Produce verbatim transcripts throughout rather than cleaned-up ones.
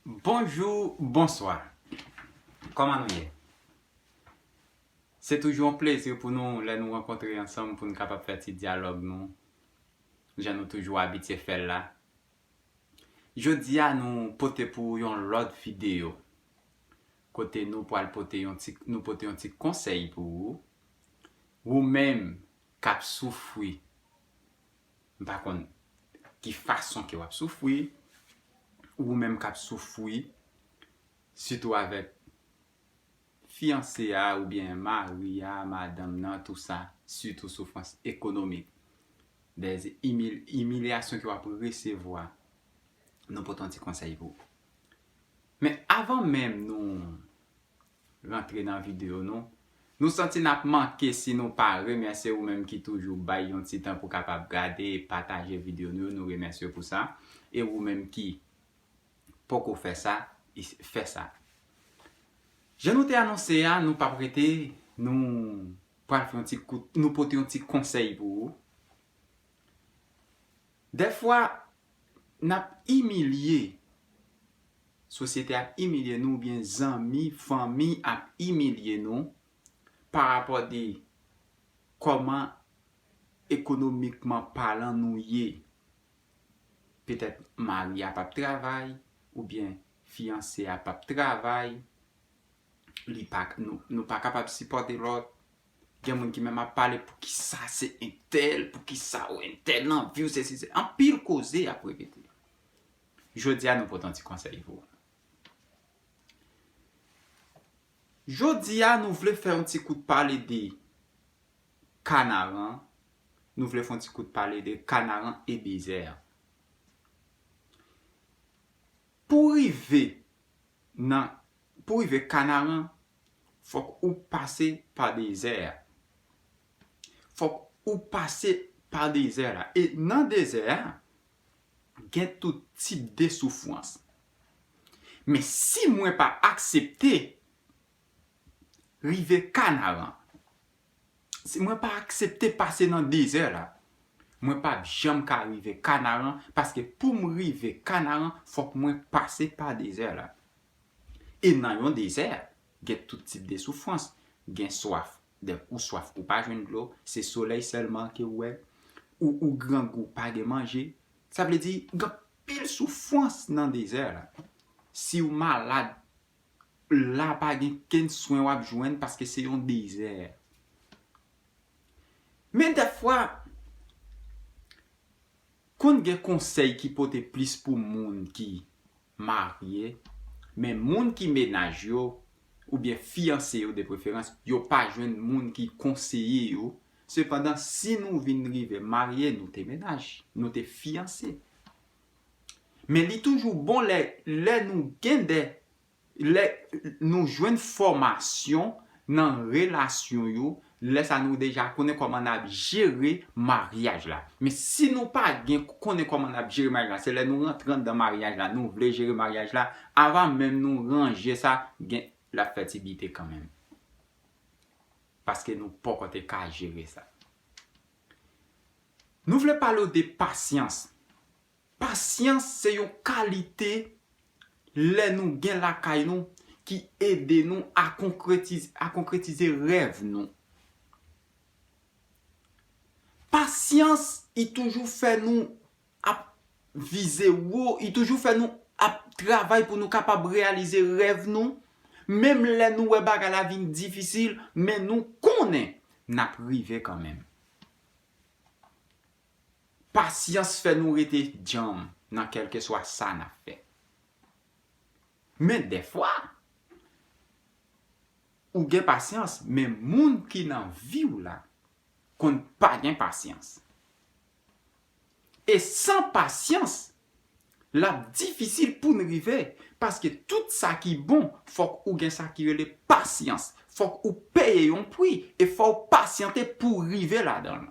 Bonjou, bonswa. Kòman nou ye? Se toujou yon plezi pou nou lè nou rankontre ansanm pou n kapab fè ti dyalòg nou, jan nou toujou abitye fè l la. Jodi a, nou pote pou yon lòt videyo, kote nou pral pote yon ti, nou pote yon ti konsèy pou ou. Ou menm k ap soufri, m pa konn ki fason ke w ap soufri, ou menm k ap soufri, sitou avèk fiyanse a oubyen mari a, madanm nan, tou sa, sitou soufrans ekonomik, dè imil-, imilyasyon ke w ap resevwa, nou pote yon ti konsèy pou ou. Men avan menm nou rantre nan videyo nou, nou santi n ap manke si nou pa remèsye ou menm ki toujou bay yon ti tan pou kapab gade e pataje videyo nou yo, nou remèsye w pou sa. E ou menm ki poko fè sa, fè sa. Jan nou te anonse a, nou p ap rete, nou pral fè yon ti kout, nou pote yon ti konsèy pou ou. Dèfwa, n ap imilye, sosyete ap imilye nou, oubyen zanmi, fanmi ap imilye nou, pa rapò de kòman ekonomikman palan nou ye. Petèt mari a p ap travay, oubyen fiyanse a p ap travay, li pa, nou, nou pa kapab sipòte lòt. Gen moun ki menm ap pale, "Poukisa se entèl, poukisa w entèl nan vi w, se si se." Anpil koze y ap repete. Jodi a, nou pote yon ti konsèy pou ou. Jodi a, nou vle fè yon ti kout pale de Kanaran. Nou vle fè yon ti kout pale de Kanaran e dezè. Pou rive nan, pou rive Kanaran, fòk ou pase pa dezè a. Fòk ou pase pa dezè la. E nan dezè a, gen tout tip de soufrans. Men si mwen pa aksepte rive Kanaran, si mwen pa aksepte pase nan dezè la, mwen p ap janm ka rive Kanaran, paske pou m rive Kanaran, fòk mwen pase pa dezè la. E nan yon dezè, gen tout tip de soufrans. Gen swaf, de, ou swaf, ou pa jwenn dlo, se solèy sèlman ke w wè, ou, ou grangou, pa gen manje. Sa vle di, gen anpil soufrans nan dezè la. Si w malad, la pa gen kenn swen w ap jwenn paske se yon dezè. Men dèfwa, konn gen konsèy ki pote plis pou moun ki marye, men moun ki mennaj yo, oubyen fiyanse yo de preferans, yo pa jwenn moun ki konseye yo. Sepandan, si nou vin rive marye, nou te mennaj, nou te fiyanse. Men li toujou bon lè, lè nou gen de, lè nou jwenn fòmasyon nan relasyon yo, lè sa nou deja konnen kòman n ap jere maryaj la. Men si nou pa gen konnen kòman n ap jere maryaj la, se lè nou rantre anndan maryaj la, nou vle jere maryaj la, avan menm nou ranje sa, gen, l ap fè ti bite kanmenm. Paske nou poko te ka jere sa. Nou vle pale w de pasyans. Pasyans se yon kalite lè nou gen lakay nou ki ede nou a konkretize, a konkretize rèv nou. Pasyans, i toujou fè nou ap vize wo, i toujou fè nou ap travay pou nou kapab reyalize rèv nou. Menm lè nou wè bagay la vin difisil, men nou konnen n ap rive kanmenm. Pasyans fè nou rete djanm nan kèlkeswa sa n ap fè. Men dèfwa, ou gen pasyans, men moun ki nan vi w la konn pa gen pasyans. E san pasyans, l ap difisil pou n rive, paske tout sa ki bon, fòk ou gen sa ki rele pasyans. Fòk ou peye yon pri, e fò w pasyante pou w rive ladan l.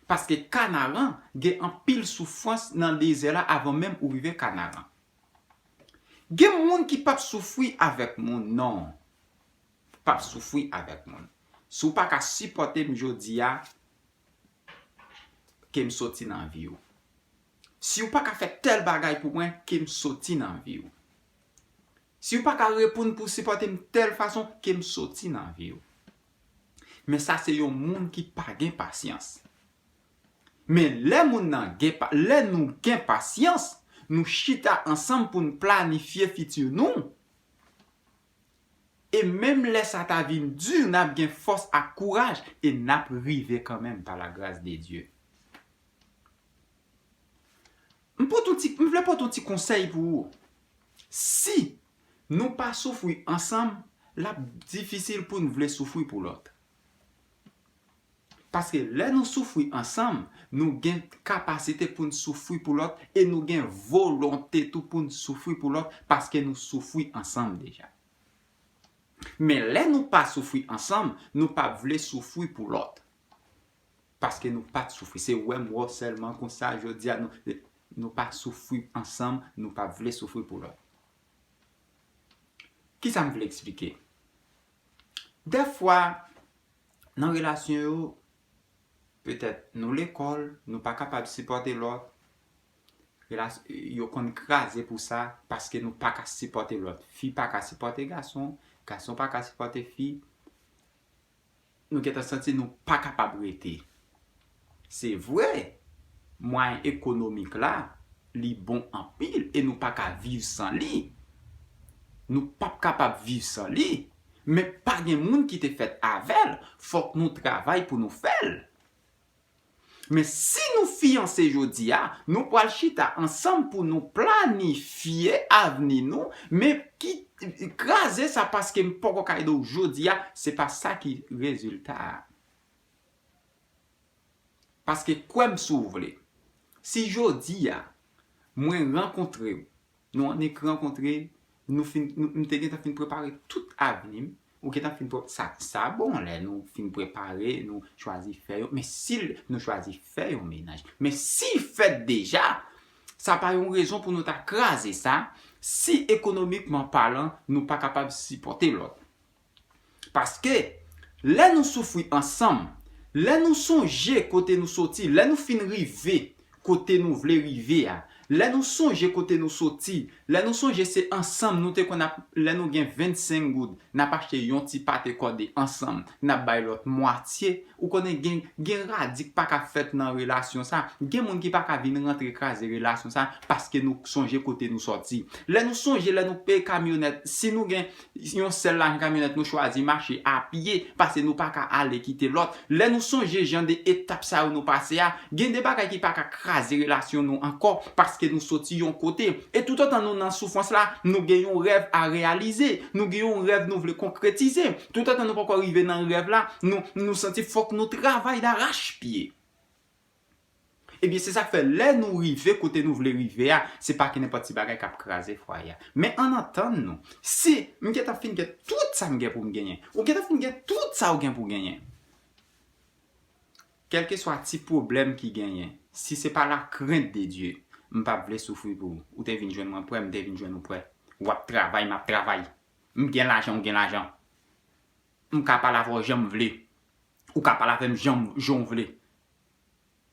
Paske Kanaran gen anpil soufrans nan dezè la avan menm ou rive Kanaran. Gen moun ki p ap soufri avèk moun, non. P ap soufri avèk moun. Si w pa ka sipòte m jodi a, ke m soti nan vi w. Si w pa ka fè tèl bagay pou mwen, ke m soti nan vi w. Si w pa ka reponn pou sipòte m tèl fason, ke m soti nan vi w. Men sa se yon moun ki pa gen pasyans. Men lè moun nan gen pa, lè nou gen pasyans, nou chita ansanm pou n planifye fiti nou. E menm lè sa ta vin di, n ap gen fòs ak kouraj e n ap rive kanmenm pa la gras de Dye. M pote yon ti, m vle pote yon ti konsèy pou ou. Si nou pa soufri ansanm, l ap difisil pou n vle soufri pou lòt. Paske lè nou soufri ansanm, nou gen kapasite pou n soufri pou lòt e nou gen volonte tou pou n soufri pou lòt paske nou soufri ansanm deja. Men lè nou pa soufri ansanm, nou p ap vle soufri pou lòt. Paske nou pa t soufri. Se wè m wè w sèlman konsa, jodi a nou, nou pa soufri ansanm, nou p ap vle soufri pou lòt. Kisa m vle eksplike? Dèfwa, nan relasyon yo, petèt nou lekòl, nou pa kapab sipòte lòt. Relas-, yo konn kraze pou sa, paske nou pa ka sipòte lòt. Fi pa ka sipòte gason, gason pa ka sipòte fi. Nou gentan santi nou pa kapab rete. Se vre, mwayen ekonomik la, li bon anpil e nou pa ka viv san li. Nou p ap kapab viv san li. Men pa gen moun ki te fèt avè l, fòk nou travay pou nou fè l. Men si nou fiyanse jodi a, nou pral chita ansanm pou nou planifye avni nou, men ki kraze sa paske m poko ka ede w jodi a, se pa sa ki rezilta a. Paske kwè m si w vle, si jodi a mwen rankontre w, nou annik rankontre, nou fin, nou, m te gentan fin prepare tout avni m, ou gentan fin pre-, sa, sa bon lè nou fin prepare, nou chwazi fè yon, men si l, nou chwazi fè yon mennaj, men si l fèt deja, sa pa yon rezon pou nou ta kraze sa, si ekonomikman palan, nou pa kapab sipòte lòt. Paske, lè nou soufri ansanm, lè nou sonje kote nou soti, lè nou fin rive kote nou vle rive a, lè nou sonje kote nou soti, lè nou sonje se ansanm nou te konn ap, lè nou gen vennsenk goud, n ap achte yon ti pate kòde ansanm, n ap bay lòt mwatye, ou konnen gen, gen radi k pa ka fèt nan relasyon sa. Gen moun ki pa ka vin rantre kraze relasyon sa paske nou sonje kote nou sòti. Lè nou sonje, lè nou peye kamyonèt, si nou gen yon sèl lajan kamyonèt, nou chwazi mache a pye, paske nou pa ka ale kite lòt. Lè nou sonje jan de etap sa yo nou pase a, gen de bagay ki pa ka kraze relasyon nou ankò, paske nou soti yon kote. E toutotan nou nan soufrans la, nou gen yon rèv a reyalize. Nou gen yon rèv nou vle konkretize. Toutotan nou poko rive nan rèv la, nou, nou santi fòk nou travay darachpye. Ebyen, se sa k fè lè nou rive kote nou vle rive a, se pa ki nenpòt ti bagay k ap kraze fwaye a. Men ann antann nou, si m gentan fin gen tout sa m gen pou m genyen, ou gentan fin gen tout sa w gen pou w genyen, kèlkeswa ti pwoblèm ki genyen, si se pa la crainte de Dieu, m p ap vle soufri pou ou. Ou te vin jwenn mwen prè, m te vin jwenn ou prè. W ap travay, m ap travay. M gen lajan, ou gen lajan. M ka pale avè w jan m vle. Ou ka pale avè m jan, jan w vle.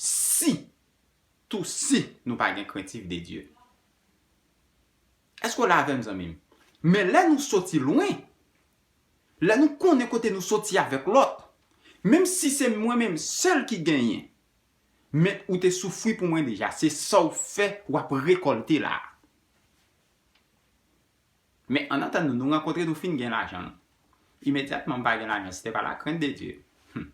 Si, tou si, nou pa gen krentif de Dye. Èske w la avè m, zanmi m? Men lè nou soti lwen, lè nou konnen kote nou soti avèk lòt, menm si se mwen menm sèl ki genyen, men ou te soufri pou mwen deja, se sa w fè, w ap rekòlte la. Men ann antann nou, nou rankontre, nou fin gen lajan nou. Imedyatman, m pa gen lajan, se te pa la crainte de Dieu. Hmm.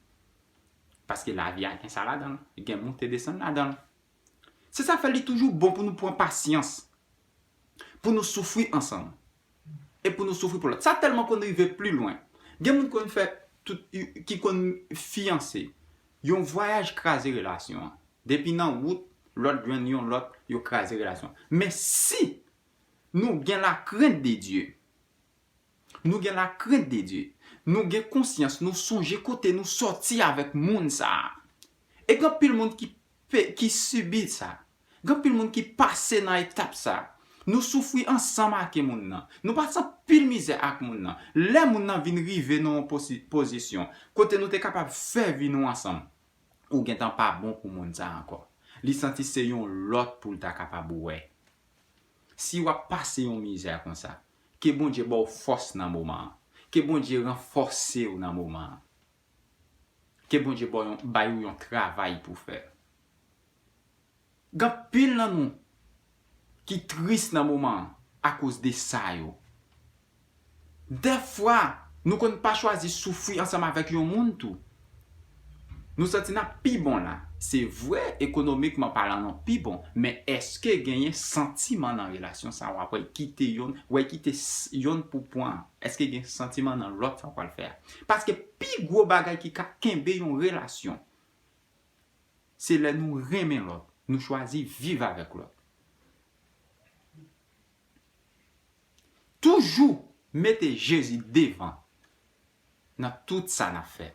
Paske lavi a gen sa ladan l, gen monte desann ladan l. Se sa fè li toujou bon pou nou pran pasyans, pou nou soufri ansanm, e pou nou soufri pou lòt. Sa tèlman konn rive pli lwen. Gen moun konn fè tout, ki konn fiyanse. Yon vwayaj kraze relasyon an. Depi nan wout, lòt jwenn yon lòt, yo kraze relasyon an. Men si nou gen la crainte de Dieu, nou gen la crainte de Dieu, nou gen konsyans, nou sonje kote nou sòti avèk moun sa a. E gen anpil moun ki pe-, ki sibi sa. Gen anpil moun ki pase nan etap sa. Nou soufri ansanm ak moun nan. Nou pase anpil mizè ak moun nan. Lè moun nan vin rive nan yon posi-, pozisyon kote nou te kapab fè vi nou ansanm, ou gentan pa bon pou moun sa ankò. Li santi se yon lòt pou l ta kapab wè. Si w ap pase yon mizè konsa, ke Bondye ba w fòs nan moman an. Ke Bondye ranfòse w nan moman an. Ke Bondye ba w yon, bay ou yon travay pou fè. Gen anpil nan nou ki tris nan moman an akoz de sa yo. Dèfwa, nou konn pa chwazi soufri ansanm avèk yon moun tou. Nou santi n ap pi bon la. Se vre, ekonomikman palan, nou pi bon. Men èske genyen santiman nan relasyon sa a? W ap wè kite yonn, wè kite s- yonn pou pran. Èske gen santiman nan lòt sa w pral fè a? Paske pi gwo bagay ki ka kenbe yon relasyon, se lè nou renmen lòt, nou chwazi viv avèk lòt. Toujou mete Jezi devan nan tout sa n ap fè.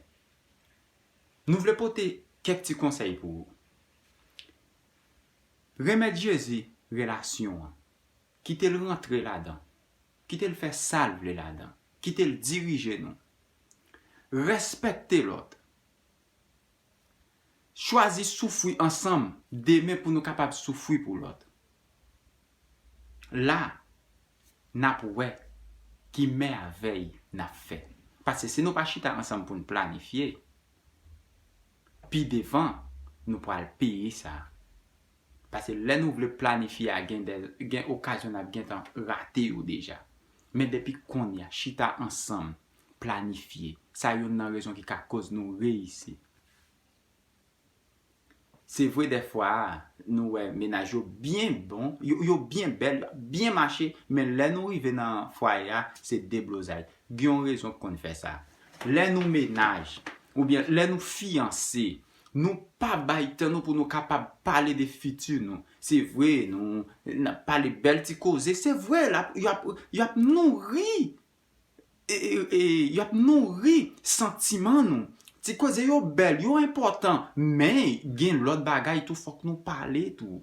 Nou vle pote kèk ti konsèy pou ou. Remèt Jezi relasyon an. Kite l rantre ladan. Kite l fè sa l vle ladan. Kite l dirije nou. Respekte lòt. Chwazi soufri ansanm demen pou nou kapab soufri pou lòt. La, n ap wè ki mèvèy n ap fè. Paske si nou pa chita ansanm pou n planifye, pi devan, nou pral peye sa. Paske lè nou vle planifye a, gen de, gen okazyon n ap gentan rate yo deja. Men depi kounye a, chita ansanm, planifye. Sa youn nan rezon ki ka koz nou reyisi. Se vre, dèfwa, nou wè mennaj yo byen bon, yo, yo byen bèl, byen mache, men lè nou rive nan fwaye a, se deblozay. Gen yon rezon k konn fè sa. Lè nou mennaj, oubyen lè nou fiyanse, nou pa bay tan nou pou nou kapab pale de fiti nou. Se vre, nou, n ap pale bèl ti koze. Se vre, l ap, y ap, y ap nouri, e, e, e, y ap nouri santiman nou. Ti koze yo bèl, yo enpòtan, men gen lòt bagay tou, fòk nou pale tou.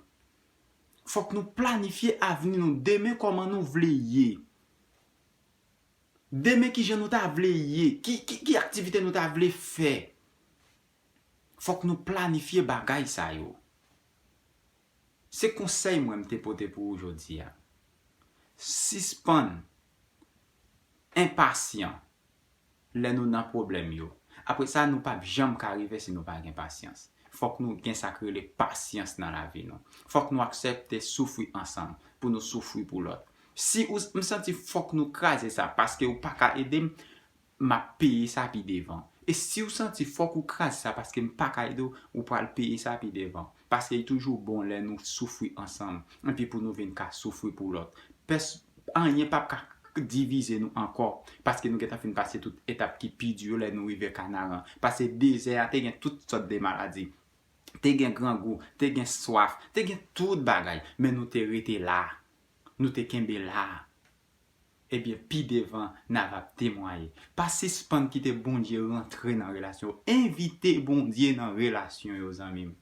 Fòk nou planifye avni nou, demen kòman nou vle ye. Demen kijan nou ta vle ye, ki, ki, ki aktivite nou ta vle fè. Fòk nou planifye bagay sa yo. Se konsèy mwen m te pote pou ou jodi a. Sispann enpasyan lè nou nan pwoblèm yo. Apre sa, nou p ap janm ka rive si nou pa gen pasyans. Fòk nou gen sa k rele pasyans nan lavi nou. Fòk nou aksepte soufri ansanm pou nou soufri pou lòt. Si ou, m santi fòk nou kraze sa paske ou pa ka ede m, m ap peye sa pi devan. E si w santi fòk ou kraze sa paske m pa ka ede w, ou pral peye sa pi devan. Paske li toujou bon lè nou soufri ansanm, epi pou nou vin ka soufri pou lòt. Pès, anyen p ap ka divize nou ankò, paske nou gentan fin pase tout etap ki pi di yo lè nou rive Kanaran. Paske dezè a te gen tout sòt de maladi. Te gen grangou, te gen swaf, te gen tout bagay, men nou te rete la. Nou te kenbe la. Ebyen, pi devan, n a va temwaye. Pa sispann kite Bondye rantre nan relasyon yo. Envite Bondye nan relasyon yo, zanmi m.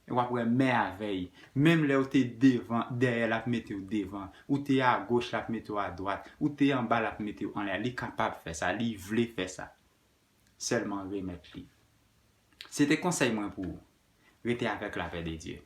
E w ap wè mèvèy. Menm lè w te devan, dèyè l ap mete w devan. Ou te agoch, l ap mete w adwat. Ou te anba, l ap mete w anlè. Li kapab fè sa. Li vle fè sa. Sèlman remèt li. Se te konsèy mwen pou ou. Rete avèk lapè de Dye.